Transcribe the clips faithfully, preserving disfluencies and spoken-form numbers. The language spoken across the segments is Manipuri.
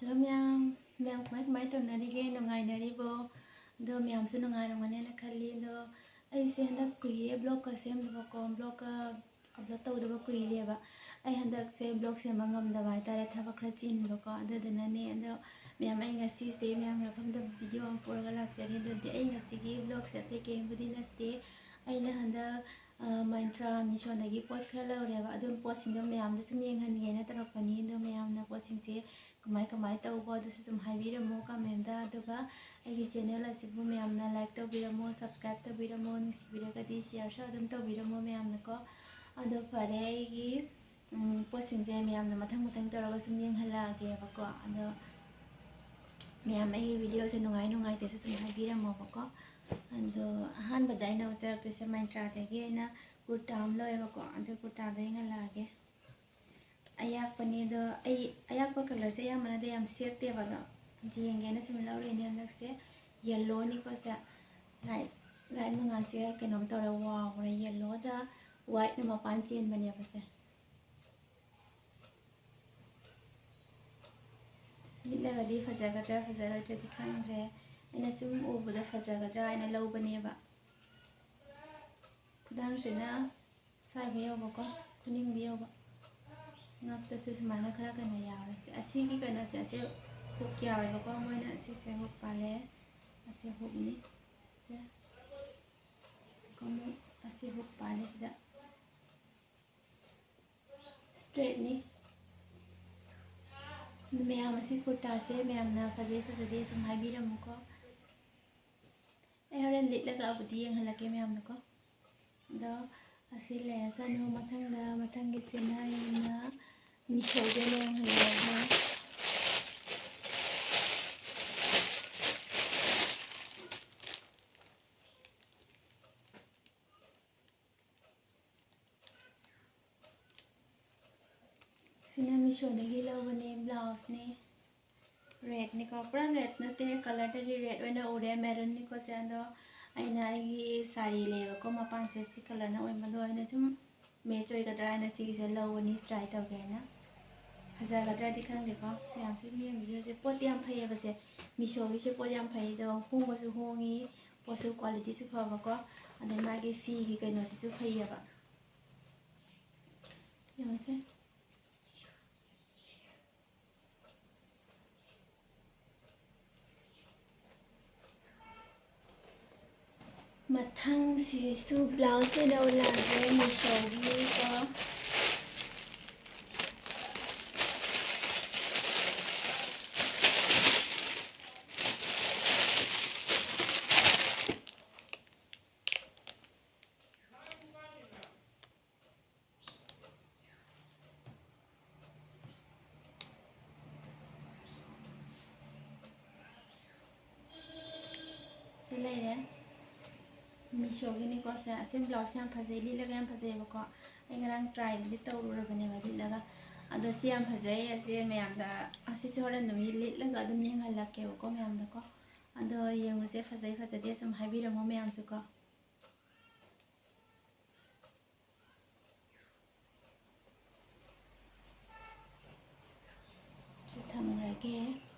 ꯍꯜꯂꯣ ꯃꯌꯥꯝ, ꯃꯌꯥꯝ ꯀꯃꯥꯏ ꯀꯃꯥꯏ ꯇꯧꯅꯔꯤꯒꯦ? ꯅꯨꯡꯉꯥꯏꯅꯔꯤꯕꯣ? ꯑꯗꯣ ꯃꯌꯥꯝꯁꯨ ꯅꯨꯡꯉꯥꯏꯔꯝꯒꯅꯦꯅ ꯈꯜꯂꯤ꯫ ꯑꯗꯣ ꯑꯩꯁꯦ ꯍꯟꯗꯛ ꯀꯨꯏꯔꯦ vlogꯀ ꯁꯦꯝꯗꯕꯀꯣ, vlogꯀ upload ꯇꯧꯗꯕ ꯀꯨꯏꯔꯦꯕ꯫ ꯑꯩ ꯍꯟꯗꯛꯁꯦ vlog ꯁꯦꯝꯕ ꯉꯝꯗꯕ ꯍꯥꯏꯇꯥꯔꯦ, ꯊꯕꯛ ꯈꯔ ꯆꯤꯟꯕꯀꯣ, ꯑꯗꯨꯗꯨꯅꯅꯦ꯫ ꯑꯗꯣ ꯃꯌꯥꯝ, ꯑꯩ ꯉꯁꯤꯁꯦ ꯃꯌꯥꯝꯒꯤ ꯃꯐꯝꯗ video ꯑꯃ ꯄꯨꯔꯒ ꯂꯥꯛꯆꯔꯤ꯫ ꯑꯗꯨꯗꯤ ꯑꯩ ꯉꯁꯤꯒꯤ vlogꯁꯦ ꯑꯇꯩ ꯀꯔꯤꯝꯕꯨꯗꯤ ꯅꯠꯇꯦ, ꯑꯩꯅ ꯍꯟꯗꯛ ꯑ, Myntra, Meeshoꯗꯒꯤ ꯄꯣꯠ ꯈꯔ ꯂꯧꯔꯦꯕ꯫ ꯑꯗꯨꯝ ꯄꯣꯠꯁꯤꯡꯗꯣ ꯃꯌꯥꯝꯗ ꯁꯨꯝ ꯌꯦꯡꯍꯟꯒꯦꯅ ꯇꯧꯔꯛꯄꯅꯤ꯫ ꯑꯗꯣ ꯃꯌꯥꯝꯅ ꯄꯣꯠꯁꯤꯡꯁꯦ ꯀꯃꯥꯏ ꯀꯃꯥꯏ ꯇꯧꯕ, ꯑꯗꯨꯁꯨ ꯑꯗꯨꯝ ꯍꯥꯏꯕꯤꯔꯝꯃꯣ commentꯇ꯫ ꯑꯗꯨꯒ ꯑꯩꯒꯤ channel ꯑꯁꯤꯕꯨ ꯃꯌꯥꯝꯅ like ꯇꯧꯕꯤꯔꯝꯃꯣ, subscribe ꯇꯧꯕꯤꯔꯝꯃꯣ, ꯅꯨꯡꯁꯤꯕꯤꯔꯒꯗꯤ shareꯁꯨ ꯑꯗꯨꯝ ꯇꯧꯕꯤꯔꯝꯃꯣ ꯃꯌꯥꯝꯅꯀꯣ꯫ ꯑꯗꯣ ꯐꯔꯦ, ꯑꯩꯒꯤ, ꯎꯝ, ꯄꯣꯠꯁꯤꯡꯁꯦ ꯃꯌꯥꯝꯅ ꯃꯊꯪ ꯃꯊꯪ ꯇꯧꯔꯒ ꯁꯨꯝ ꯌꯦꯡꯍꯜꯂꯛꯑꯒꯦꯕꯀꯣ꯫ ꯑꯗꯣ ꯃꯌꯥꯝ ꯑꯩꯒꯤ videoꯁꯦ ꯅꯨꯡꯉꯥꯏ ꯅꯨꯡꯉꯥꯏꯇꯦꯁꯨ ꯁꯨꯝ ꯍꯥꯏꯕꯤꯔꯝꯃꯣꯕꯀꯣ꯫ ꯑꯗꯣ ꯑꯍꯥꯟꯕꯗ ꯑꯩꯅ ꯎꯠꯆꯔꯛꯇꯣꯏꯁꯦ Myntraꯗꯒꯤ ꯑꯩꯅ ꯀꯨꯔꯇꯥ ꯑꯃ ꯂꯧꯋꯦꯕꯀꯣ꯫ ꯑꯗꯨ ꯀꯨꯔꯇꯥꯗꯣ ꯌꯦꯡꯍꯜꯂꯛꯑꯒꯦ꯫ ꯑꯌꯥꯛꯄꯅꯦ ꯑꯗꯣ, ꯑꯩ ꯑꯌꯥꯛꯄ colourꯁꯦ ꯑꯌꯥꯝꯕꯅꯗꯤ ꯌꯥꯝ ꯁꯦꯠꯇꯦꯕ, ꯑꯗꯣ ꯌꯦꯡꯒꯦꯅ ꯁꯨꯝ ꯂꯧꯔꯤꯅꯦ꯫ ꯍꯟꯗꯛꯁꯦ yellowꯅꯤꯀꯣ ꯁꯦ꯫ Light, light ꯃꯉꯥꯜꯁꯦ ꯀꯩꯅꯣꯝ ꯇꯧꯔꯦ, ꯋꯥꯎꯔꯦ꯫ Yellowꯗ whiteꯅ ꯃꯄꯥꯟ ꯆꯦꯟꯕꯅꯦꯕ ꯁꯦ꯫ ꯂꯤꯠꯂꯒꯗꯤ ꯐꯖꯒꯗ꯭ꯔꯥ ꯐꯖꯔꯣꯏꯗ꯭ꯔꯗꯤ ꯈꯪꯗ꯭ꯔꯦ꯫ ꯑꯩꯅ ꯁꯨꯝ ꯎꯕꯗ ꯐꯖꯒꯗ꯭ꯔꯥ ꯍꯥꯏꯅ ꯂꯧꯕꯅꯦꯕ꯫ ꯈꯨꯗꯥꯡꯁꯤꯅ ꯁ꯭ꯋꯥꯏꯕ ꯌꯧꯕꯀꯣ, ꯈꯨꯅꯤꯡꯕ ꯌꯧꯕ꯫ ꯉꯛꯇꯁꯨ ꯁꯨꯃꯥꯏꯅ ꯈꯔ ꯀꯩꯅꯣ ꯌꯥꯎꯔꯦ꯫ ꯁꯤ, ꯑꯁꯤꯒꯤ ꯀꯩꯅꯣꯁꯦ, ꯑꯁꯤ hook ꯌꯥꯎꯋꯦꯕꯀꯣ꯫ ꯃꯣꯏꯅ ꯁꯤꯁꯦ hook ꯄꯥꯜꯂꯦ, ꯑꯁꯤ hookꯅꯤ꯫ ꯁꯦ, ꯈꯣꯡꯎꯞ ꯑꯁꯤ hook ꯄꯥꯜꯂꯦ ꯁꯤꯗ꯫ Straightꯅꯤ꯫ ꯃꯌꯥꯝ, ꯑꯁꯤ ꯀꯨꯔꯇꯥꯁꯦ ꯃꯌꯥꯝꯅ ꯐꯖꯩ ꯐꯖꯗꯦ ꯁꯨꯝ ꯍꯥꯏꯕꯤꯔꯝꯃꯨꯀꯣ꯫ ꯑꯩ ꯍꯣꯔꯦꯟ ꯂꯤꯠꯂꯒ ꯑꯃꯨꯛꯇꯤ ꯌꯦꯡꯍꯜꯂꯛꯀꯦ ꯃꯌꯥꯝꯗꯀꯣ꯫ ꯑꯗꯣ ꯑꯁꯤ ꯂꯩꯔꯁꯅꯨ, ꯃꯊꯪꯗ, ꯃꯊꯪꯒꯤꯁꯤꯅ ꯑꯩꯅ Meeshoꯗ ꯌꯦꯡꯍꯜꯂꯛꯑꯒꯦ꯫ ꯁꯤꯅ Meeshoꯗꯒꯤ ꯂꯧꯕꯅꯦ, blouseꯅꯦ꯫ Redꯅꯤꯀꯣ, ꯄꯨꯔꯥ red ꯅꯠꯇꯦ, colourꯗꯗꯤ red ꯑꯣꯏꯅ ꯎꯔꯦ, maroonꯅꯤꯀꯣ ꯁꯦ꯫ ꯑꯗꯣ ꯑꯩꯅ ꯑꯩꯒꯤ ꯁꯥꯔꯤ ꯂꯩꯌꯦꯕꯀꯣ, ꯃꯄꯥꯟꯁꯦ ꯁꯤ colourꯅ ꯑꯣꯏꯕꯗꯣ ꯑꯩꯅ ꯁꯨꯝ match ꯑꯣꯏꯒꯗ꯭ꯔꯥ ꯍꯥꯏꯅ ꯁꯤꯒꯤꯁꯦ ꯂꯧꯕꯅꯤ, try ꯇꯧꯒꯦ ꯍꯥꯏꯅ꯫ ꯐꯖꯒꯗ꯭ꯔꯗꯤ ꯈꯪꯗꯦꯀꯣ, ꯃꯌꯥꯝꯁꯨ ꯌꯦꯡꯕꯤꯌꯨꯁꯦ꯫ ꯄꯣꯠꯇꯤ ꯌꯥꯝ ꯐꯩꯌꯦꯕꯁꯦ, ꯃꯤꯁꯣꯒꯤꯁꯦ ꯄꯣꯠ ꯌꯥꯝ ꯐꯩ, ꯑꯗꯣ ꯍꯣꯡꯕꯁꯨ ꯍꯣꯡꯉꯤ, ꯄꯣꯠꯁꯨ ꯀ꯭ꯋꯥꯂꯤꯇꯤꯁꯨ ꯐꯕꯀꯣ, ꯑꯗꯩ ꯃꯥꯒꯤ ꯐꯤꯒꯤ ꯀꯩꯅꯣꯁꯤꯁꯨ ꯐꯩꯌꯦꯕ꯫ ꯌꯦꯡꯉꯨꯁꯦ꯫ ꯃꯊꯪꯁꯤꯁꯨ ꯕ꯭ꯂꯥꯎꯁ ꯑꯣꯏꯅ ꯎꯠꯂꯛꯑꯒꯦ ꯃꯤꯁꯣꯒꯤꯀꯣ꯫ ꯁꯤ ꯂꯩꯔꯦ꯫ ꯃꯤꯁꯣꯒꯤꯅꯤꯀꯣ ꯁꯦ꯫ ꯑꯁꯤ ꯕ꯭ꯂꯥꯎꯁꯁꯦ ꯌꯥꯝ ꯐꯖꯩ, ꯂꯤꯠꯂꯒ ꯌꯥꯝ ꯐꯖꯩꯑꯕꯀꯣ꯫ ꯑꯩ ꯉꯔꯥꯡ ꯇ꯭ꯔꯥꯏꯕꯨꯗꯤ ꯇꯧꯔꯨꯔꯕꯅꯦꯕ ꯂꯤꯠꯂꯒ꯫ ꯑꯗꯣ ꯁꯤ ꯌꯥꯝ ꯐꯖꯩ꯫ ꯑꯁꯤ ꯃꯌꯥꯝꯗ, ꯑꯁꯤꯁꯦ ꯍꯣꯔꯦꯟ ꯑꯗꯨꯝ ꯂꯤꯠꯂꯒ ꯑꯗꯨꯝ ꯌꯦꯡꯍꯜꯂꯛꯀꯦꯕꯀꯣ ꯃꯌꯥꯝꯗꯀꯣ꯫ ꯑꯗꯣ ꯌꯦꯡꯉꯨꯁꯦ, ꯐꯖꯩ ꯐꯖꯗꯦ ꯁꯨꯝ ꯍꯥꯏꯕꯤꯔꯝꯃꯣ ꯃꯌꯥꯝꯁꯨꯀꯣ꯫ ꯁꯤ ꯊꯝꯈ꯭ꯔꯒꯦ꯫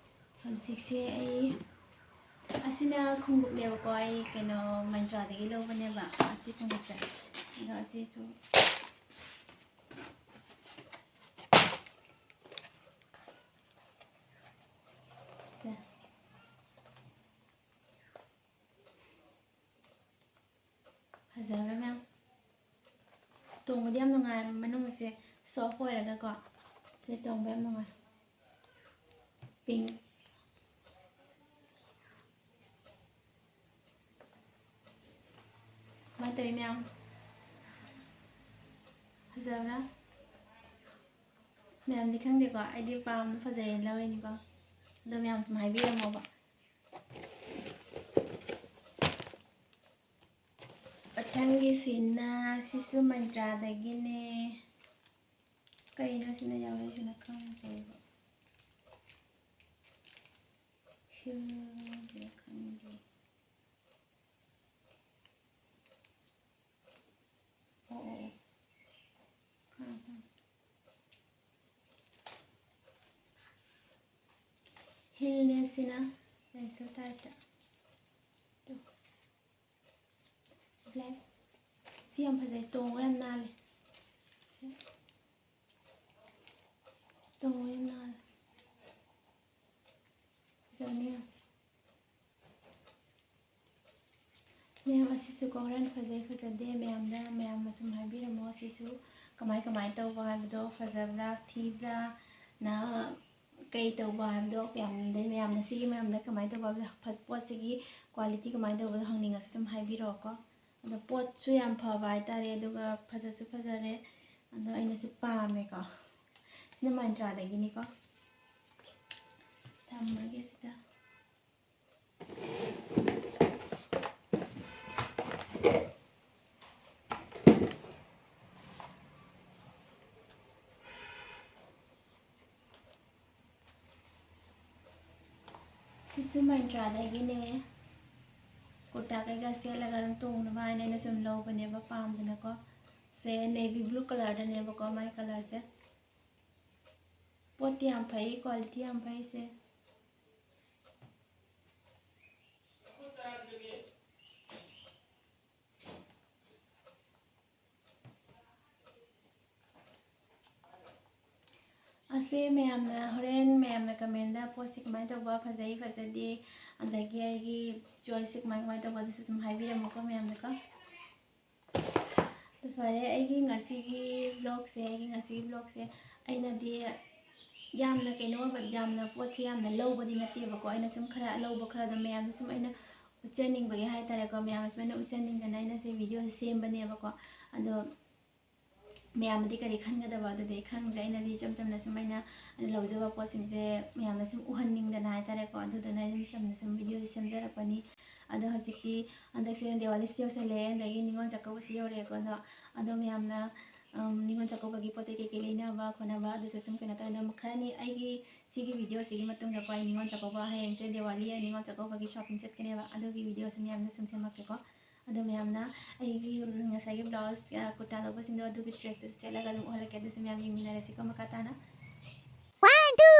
ꯍꯧꯖꯤꯛꯁꯦ ꯑꯩ, ꯑꯁꯤꯅ ꯈꯣꯡꯎꯞꯅꯦꯕꯀꯣ, ꯑꯩ ꯀꯩꯅꯣ ꯃꯟꯇ꯭ꯔꯥꯗꯒꯤ ꯂꯧꯕꯅꯦꯕ ꯑꯁꯤ ꯈꯣꯡꯎꯞꯁꯦ꯫ ꯑꯗꯣ ꯑꯁꯤꯁꯨ ꯁꯦ꯫ ꯐꯖꯕ꯭ꯔꯥ ꯃꯌꯥꯝ? ꯇꯣꯡꯕꯗꯤ ꯌꯥꯝ ꯅꯨꯡꯉꯥꯏ, ꯃꯅꯨꯡꯁꯦ ꯁꯣꯐ ꯑꯣꯏꯔꯒꯀꯣ꯫ ꯁꯦ ꯇꯣꯡꯕ ꯌꯥꯝ ꯅꯨꯡꯉꯥꯏ꯫ ꯄꯤꯡ꯫ ꯀꯃꯥꯏꯅ ꯇꯧꯋꯤ ꯃꯌꯥꯝ? ꯐꯖꯕ꯭ꯔꯥ? ꯃꯌꯥꯝꯗꯤ ꯈꯪꯗꯦꯀꯣ, ꯑꯩꯗꯤ ꯄꯥꯝꯅ ꯐꯖꯩꯌꯦꯅ ꯂꯧꯔꯤꯅꯤꯀꯣ꯫ ꯑꯗꯣ ꯃꯌꯥꯝ ꯁꯨꯝ ꯍꯥꯏꯕꯤꯔꯝꯃꯣꯕ꯫ ꯃꯊꯪꯒꯤꯁꯤꯅ ꯁꯤꯁꯨ ꯃꯟꯇ꯭ꯔꯥꯗꯒꯤꯅꯦ꯫ ꯀꯩꯅꯣ ꯁꯤꯅ ꯌꯥꯎꯔꯛꯏꯁꯤꯅ ꯈꯪꯗꯦꯕ꯫ ꯍꯤꯜꯒꯤꯔ ꯈꯪꯗꯦ꯫ ꯑꯣ, ꯑꯣ, ꯑꯣ꯫ ꯈꯪꯉꯦ, ꯈꯪꯉꯦ꯫ ꯍꯤꯜꯅꯦ ꯁꯤꯅ, ꯄꯦꯟꯁꯤꯜ ꯇꯥꯏꯞꯇ꯫ ꯇꯨ꯫ ꯕ꯭ꯂꯦꯛ꯫ ꯁꯤ ꯌꯥꯝ ꯐꯖꯩ, ꯇꯣꯡꯕ ꯌꯥꯝ ꯅꯥꯜꯂꯦ꯫ ꯁꯤ꯫ ꯇꯣꯡꯕ ꯌꯥꯝ ꯅꯥꯜꯂꯦ꯫ ꯐꯖꯕꯅꯤ ꯌꯥꯝ꯫ ꯃꯌꯥꯝ ꯑꯁꯤꯁꯨꯀꯣ ꯍꯣꯔꯦꯟ ꯐꯖꯩ ꯐꯖꯗꯦ ꯃꯌꯥꯝꯗ, ꯃꯌꯥꯝꯅ ꯁꯨꯝ ꯍꯥꯏꯕꯤꯔꯝꯃꯣ꯫ ꯑꯁꯤꯁꯨ ꯀꯃꯥꯏ ꯀꯃꯥꯏꯅ ꯇꯧꯕ ꯍꯥꯏꯕꯗꯣ, ꯐꯖꯕ꯭ꯔꯥ ꯊꯤꯕ꯭ꯔꯥ, ꯅ ꯀꯩ ꯇꯧꯕ ꯍꯥꯏꯕꯗꯣ, ꯌꯥꯝꯅ ꯃꯌꯥꯝꯅ ꯁꯤꯒꯤ ꯃꯔꯝꯗ ꯀꯃꯥꯏꯅ ꯇꯧꯕ ꯍꯥꯏꯕꯗꯣ, ꯐ-, ꯄꯣꯠꯁꯤꯒꯤ ꯀ꯭ꯋꯥꯂꯤꯇꯤ ꯀꯃꯥꯏꯅ ꯇꯧꯕꯗꯣ ꯍꯪꯅꯤꯡꯉꯁꯨ ꯁꯨꯝ ꯍꯥꯏꯕꯤꯔꯛꯑꯣꯀꯣ꯫ ꯑꯗꯣ ꯄꯣꯠꯁꯨ ꯌꯥꯝ ꯐꯕ ꯍꯥꯏꯇꯥꯔꯦ, ꯑꯗꯨꯒ ꯐꯖꯁꯨ ꯐꯖꯔꯦ꯫ ꯑꯗꯣ ꯑꯩꯅꯁꯨ ꯄꯥꯝꯃꯦꯀꯣ꯫ ꯁꯤꯅ ꯃꯥꯏꯟꯇ꯭ꯔꯥꯗꯒꯤꯅꯤꯀꯣ꯫ ꯊꯝꯃꯒꯦ ꯁꯤꯗ꯫ ꯁꯤꯁꯨ ꯃꯥꯏꯟꯇ꯭ꯔꯥꯗꯒꯤꯅꯦ꯫ ꯀꯨꯔꯇꯥ ꯀꯩꯀꯥ ꯁꯦꯠꯂꯒ ꯑꯗꯨꯝ ꯇꯣꯡꯅꯕ ꯍꯥꯏꯅ ꯑꯩꯅ ꯁꯨꯝ ꯂꯧꯕꯅꯦꯕ, ꯄꯥꯝꯗꯅꯀꯣ꯫ ꯁꯦ ꯅꯦꯚꯤ ꯕ꯭ꯂꯨ ꯀꯂꯔꯗꯅꯦꯕꯀꯣ ꯃꯥꯏ ꯀꯂꯔꯁꯦ꯫ ꯄꯣꯠꯇꯤ ꯌꯥꯝ ꯐꯩ, ꯀ꯭ꯋꯥꯂꯤꯇꯤ ꯌꯥꯝ ꯐꯩ ꯁꯦ꯫ ꯑꯁꯦ ꯃꯌꯥꯝꯅ ꯍꯣꯔꯦꯟ ꯃꯌꯥꯝꯅ ꯀꯃꯦꯟꯗ ꯄꯣꯠꯁꯦ ꯀꯃꯥꯏꯅ ꯇꯧꯕ, ꯐꯖꯩ ꯐꯖꯗꯦ, ꯑꯗꯒꯤ ꯑꯩꯒꯤ ꯆꯣꯏꯁꯁꯦ ꯀꯃꯥꯏ ꯀꯃꯥꯏꯅ ꯇꯧꯕ, ꯑꯗꯨꯁꯨ ꯁꯨꯝ ꯍꯥꯏꯕꯤꯔꯝꯃꯨꯀꯣ ꯃꯌꯥꯝꯅꯀꯣ꯫ ꯑꯗꯨ ꯐꯔꯦ, ꯑꯩꯒꯤ ꯉꯁꯤꯒꯤ ꯕ꯭ꯂꯣꯒꯁꯦ, ꯑꯩꯒꯤ ꯉꯁꯤꯒꯤ ꯕ꯭ꯂꯣꯒꯁꯦ ꯑꯩꯅꯗꯤ ꯌꯥꯝꯅ ꯀꯩꯅꯣ ꯑꯣꯏꯕ, ꯌꯥꯝꯅ ꯄꯣꯠꯁꯦ ꯌꯥꯝꯅ ꯂꯧꯕꯗꯤ ꯅꯠꯇꯦꯕꯀꯣ꯫ ꯑꯩꯅ ꯁꯨꯝ ꯈꯔ ꯂꯧꯕ ꯈꯔꯗꯣ ꯃꯌꯥꯝꯗ ꯁꯨꯝ ꯑꯩꯅ ꯎꯠꯆꯅꯤꯡꯕꯒꯤ ꯍꯥꯏꯇꯥꯔꯦꯀꯣ, ꯃꯌꯥꯝ ꯁꯨꯃꯥꯏꯅ ꯎꯠꯆꯅꯤꯡꯗꯅ ꯑꯩꯅ ꯁꯤ ꯚꯤꯗꯤꯑꯣꯁꯦ ꯁꯦꯝꯕꯅꯦꯕꯀꯣ꯫ ꯑꯗꯣ ꯃꯌꯥꯝꯅꯗꯤ ꯀꯔꯤ ꯈꯟꯒꯗꯕ, ꯑꯗꯨꯗꯤ ꯑꯩ ꯈꯪꯗ꯭ꯔꯦ꯫ ꯑꯩꯅꯗꯤ ꯏꯆꯝ ꯆꯝꯅ ꯁꯨꯝ ꯑꯩꯅ, ꯑꯩꯅ ꯂꯧꯖꯕ ꯄꯣꯠꯁꯤꯡꯁꯦ ꯃꯌꯥꯝꯗ ꯁꯨꯝ ꯎꯍꯟꯅꯤꯡꯗꯅ ꯍꯥꯏꯇꯥꯔꯦꯀꯣ, ꯑꯗꯨꯗꯨꯅ ꯑꯩ ꯏꯆꯝ ꯆꯝꯅ ꯁꯨꯝ ꯚꯤꯗꯤꯑꯣꯁꯦ ꯁꯦꯝꯖꯔꯛꯄꯅꯤ꯫ ꯑꯗꯣ ꯍꯧꯖꯤꯛꯇꯤ ꯍꯟꯗꯛꯁꯦ ꯗꯤꯋꯥꯂꯤꯁꯨ ꯌꯧꯁꯜꯂꯛꯑꯦ, ꯑꯗꯒꯤ ꯅꯤꯉꯣꯜ ꯆꯥꯛꯀꯧꯕꯁꯨ ꯌꯧꯔꯛꯑꯦꯀꯣ꯫ ꯑꯗꯣ, ꯑꯗꯣ ꯃꯌꯥꯝꯅ, ꯎꯝ, ꯅꯤꯉꯣꯜ ꯆꯥꯛꯀꯧꯕꯒꯤ ꯄꯣꯠ ꯆꯩ ꯀꯩꯀꯩ ꯂꯩꯅꯕ ꯈꯣꯠꯅꯕ ꯑꯗꯨꯁꯨ ꯁꯨꯝ ꯀꯩꯅꯣ ꯇꯧꯔꯦ꯫ ꯑꯗꯣ ꯈꯔꯅꯤ ꯑꯩꯒꯤ ꯁꯤꯒꯤ ꯚꯤꯗꯤꯑꯣꯁꯤꯒꯤ ꯃꯇꯨꯡꯗꯀꯣ ꯑꯩ ꯅꯤꯉꯣꯜ ꯆꯥꯛꯀꯧꯕ, ꯍꯌꯦꯡꯁꯦ ꯗꯤꯋꯥꯂꯤ, ꯑꯩ ꯅꯤꯉꯣꯜ ꯆꯥꯛꯀꯧꯕꯒꯤ ꯁꯣꯞꯄꯤꯡ ꯆꯠꯀꯅꯦꯕ, ꯑꯗꯨꯒꯤ ꯚꯤꯗꯤꯑꯣꯁꯨ ꯃꯌꯥꯝꯗ ꯁꯨꯝ ꯁꯦꯝꯃꯛꯀꯦꯀꯣ꯫ ꯑꯗꯣ ꯃꯌꯥꯝꯅ ꯑꯩꯒꯤ, ꯎꯝ, ꯉꯁꯥꯏꯒꯤ ꯕ꯭ꯂꯥꯎꯁ, ꯑ, ꯀꯨꯔꯇꯥ ꯂꯧꯕꯁꯤꯡꯗꯣ ꯑꯗꯨꯒꯤ ꯗ꯭ꯔꯦꯁꯇꯨ ꯁꯦꯠꯂꯒ ꯑꯗꯨꯝ ꯎꯍꯜꯂꯛꯀꯦ꯫ ꯑꯗꯨꯁꯨ ꯃꯌꯥꯝ ꯌꯦꯡꯃꯤꯟꯅꯔꯁꯤꯀꯣ ꯃꯈꯥ ꯇꯥꯅ꯫ One, two,